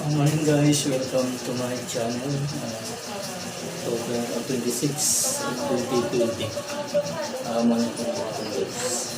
Morning guys, welcome to my channel. October 26, 2020. Morning po mga akong guys.